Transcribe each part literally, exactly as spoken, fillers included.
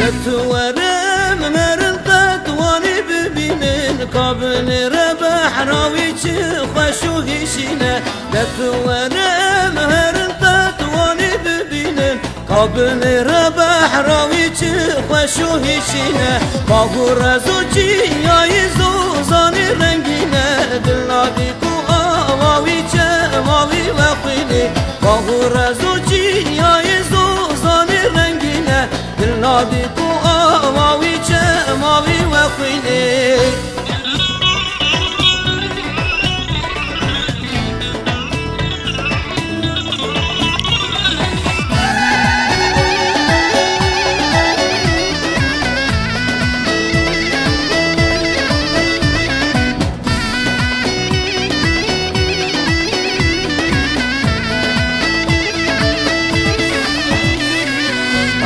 De tu werim herin Tetwanî bibînin, ka binêre behra wî çi xweş û hîşîn e. De tu werim herin Tetwanî bibînin, ka binêre behra wî çi xweş û hîşîn e. Bav û rez û çiyayî zozanî rengîn e. Dil nadî ku ava wî çema wî vexwînî. Bav û rez û çiyayî zozanî rengîn e. Dil nadî ku ava wî çema wî wexwînî.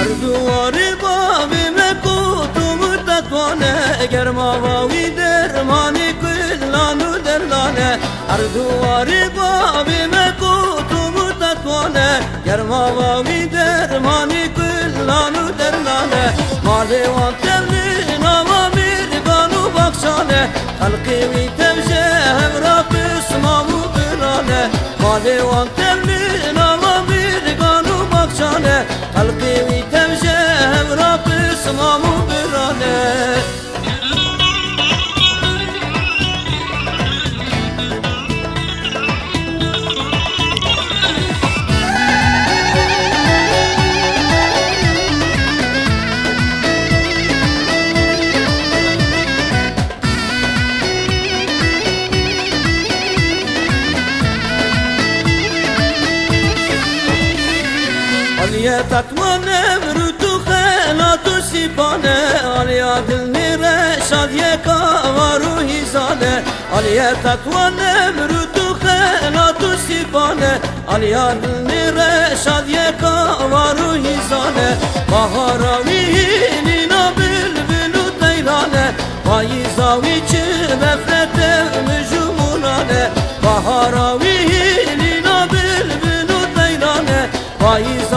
Erduwarê bavê me ku tu min Tetwan e, germava wî dermanê kulan û dernan e. Erduwarê bavê me ku tu min Tetwan e, germava wî dermanê kulan û dernan e. Malê wan tevlî nava mêrgan û baxçan e. Xelkê wî tev ji hev re pismam û biran e. Malê wan tevlî nava mêrgan û baxçan e. Xelkê wî tev ji hev re pismam û biran e. Aliye Tetwan e, rût û xelat û sîpan e, aliya dilnêre şadiyeka var û hîzan e. Aliye Tetwan e, rût û xelat û sîpan e, aliya dilnêre şadiyeka var û hîzan e. Bahara wî hînîna bilbil û teyran e, payîza wî çi mefrete mij û mûnan e. Bahara wî hînîna bilbil û teyran e, payîz